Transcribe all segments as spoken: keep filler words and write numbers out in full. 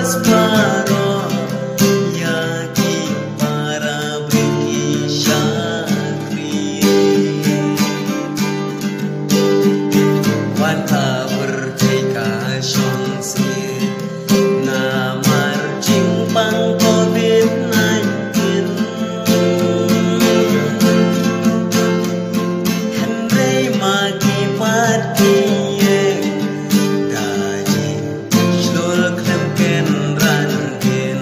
Sparo ïa ki para briew ki shakri. Wan ta pyrthei ka shong sih namar jingpang covid nineteen. Hynrei ma ki pat ki ïeng da jing shlur khlem kynran kin.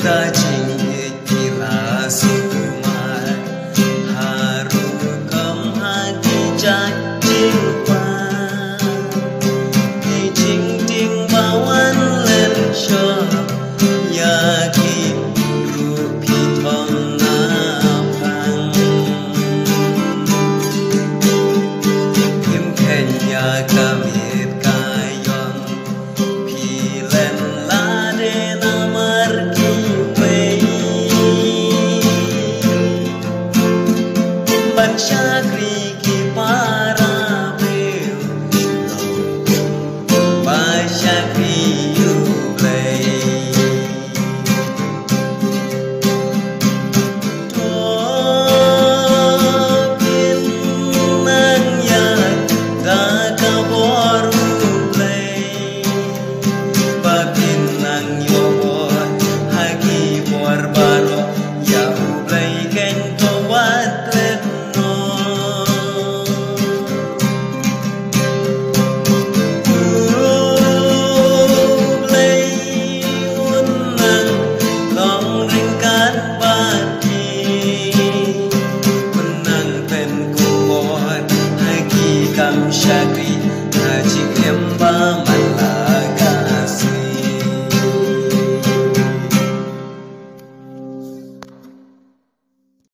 Da jingïeit ki la sumar ha rukom ha ki jait jingpang. Ki jingtieng ba wan len shuh ïa ki ruh phi thom na phang. Kim kheiñ ïa ka miet ka ïong phi len lade namar kiwei. Ban shakri ki para briew ba shakri U Blei. To phin nang ïaid da ka bor U Blei. Ba phin nang ïoh bor ha ki bor baroh, ïa U Blei keiñ to wat klet noh. U Blei un nang long ryngkat bad phi. Un nang pynkup bor ha ki kam shakri